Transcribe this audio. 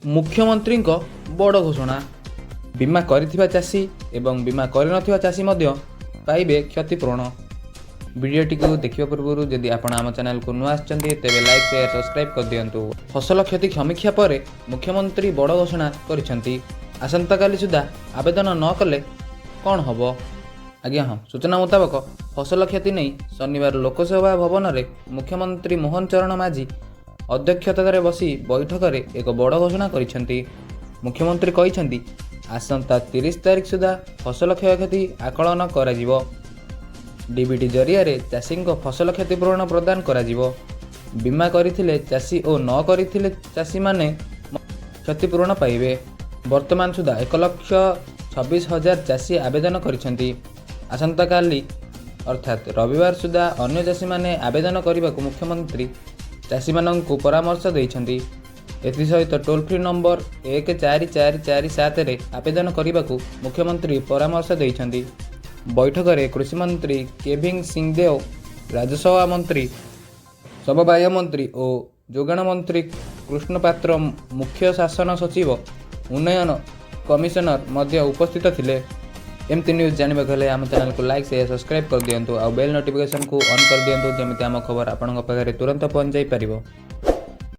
ମୁଖ୍ୟମନ୍ତ୍ରୀଙ୍କ ବଡ଼ ଘୋଷଣା। ବୀମା କରିଥିବା ଚାଷୀ ଏବଂ ବୀମା କରିନଥିବା ଚାଷୀ ମଧ୍ୟ ପାଇବେ କ୍ଷତିପୂରଣ। ଭିଡ଼ିଓଟିକୁ ଦେଖିବା ପୂର୍ବରୁ ଯଦି ଆପଣ ଆମ ଚ୍ୟାନେଲକୁ ନୂଆ ଆସିଛନ୍ତି, ତେବେ ଲାଇକ୍, ସେୟାର, ସବସ୍କ୍ରାଇବ୍ କରିଦିଅନ୍ତୁ। ଫସଲ କ୍ଷତି ସମୀକ୍ଷା ପରେ ମୁଖ୍ୟମନ୍ତ୍ରୀ ବଡ଼ ଘୋଷଣା କରିଛନ୍ତି। ଆସନ୍ତାକାଲି ସୁଦ୍ଧା ଆବେଦନ ନ କଲେ କ'ଣ ହେବ? ଆଜ୍ଞା ହଁ, ସୂଚନା ମୁତାବକ ଫସଲ କ୍ଷତି ନେଇ ଶନିବାର ଲୋକସେବା ଭବନରେ ମୁଖ୍ୟମନ୍ତ୍ରୀ ମୋହନ ଚରଣ ମାଝୀ ଅଧ୍ୟକ୍ଷତାରେ ବସି ବୈଠକରେ ଏକ ବଡ଼ ଘୋଷଣା କରିଛନ୍ତି। ମୁଖ୍ୟମନ୍ତ୍ରୀ କହିଛନ୍ତି, ଆସନ୍ତା 30 ତାରିଖ ସୁଦ୍ଧା ଫସଲ କ୍ଷୟକ୍ଷତି ଆକଳନ କରାଯିବ। ଡିବିଟି ଜରିଆରେ ଚାଷୀଙ୍କ ଫସଲ କ୍ଷତିପୂରଣ ପ୍ରଦାନ କରାଯିବ। ବୀମା କରିଥିଲେ ଚାଷୀ ଓ ନ କରିଥିଲେ ଚାଷୀମାନେ କ୍ଷତିପୂରଣ ପାଇବେ। ବର୍ତ୍ତମାନ ସୁଦ୍ଧା 1,26,000 ଚାଷୀ ଆବେଦନ କରିଛନ୍ତି। ଆସନ୍ତାକାଲି ଅର୍ଥାତ୍ ରବିବାର ସୁଦ୍ଧା ଅନ୍ୟ ଚାଷୀମାନେ ଆବେଦନ କରିବାକୁ ମୁଖ୍ୟମନ୍ତ୍ରୀ ଚାଷୀମାନଙ୍କୁ ପରାମର୍ଶ ଦେଇଛନ୍ତି। ଏଥିସହିତ ଟୋଲ୍ ଫ୍ରି ନମ୍ବର 14447ରେ ଆବେଦନ କରିବାକୁ ମୁଖ୍ୟମନ୍ତ୍ରୀ ପରାମର୍ଶ ଦେଇଛନ୍ତି। ବୈଠକରେ କୃଷିମନ୍ତ୍ରୀ କେଭି ସିଂଦେଓ, ରାଜସ୍ୱ ମନ୍ତ୍ରୀ, ସମବାୟ ମନ୍ତ୍ରୀ ଓ ଯୋଗାଣ ମନ୍ତ୍ରୀ କୃଷ୍ଣ ପାତ୍ର, ମୁଖ୍ୟ ଶାସନ ସଚିବ, ଉନ୍ନୟନ କମିଶନର ମଧ୍ୟ ଉପସ୍ଥିତ ଥିଲେ। ଏମିତି ନ୍ୟୁଜ୍ ଜାଣିବାକୁ ହେଲେ ଆମ ଚ୍ୟାନେଲକୁ ଲାଇକ୍, ସେୟାର, ସବସ୍କ୍ରାଇବ୍ କରିଦିଅନ୍ତୁ ଆଉ ବେଲ୍ ନୋଟିଫିକେସନକୁ ଅନ୍ କରିଦିଅନ୍ତୁ, ଯେମିତି ଆମ ଖବର ଆପଣଙ୍କ ପାଖରେ ତୁରନ୍ତ ପହଞ୍ଚାଇ ପାରିବ।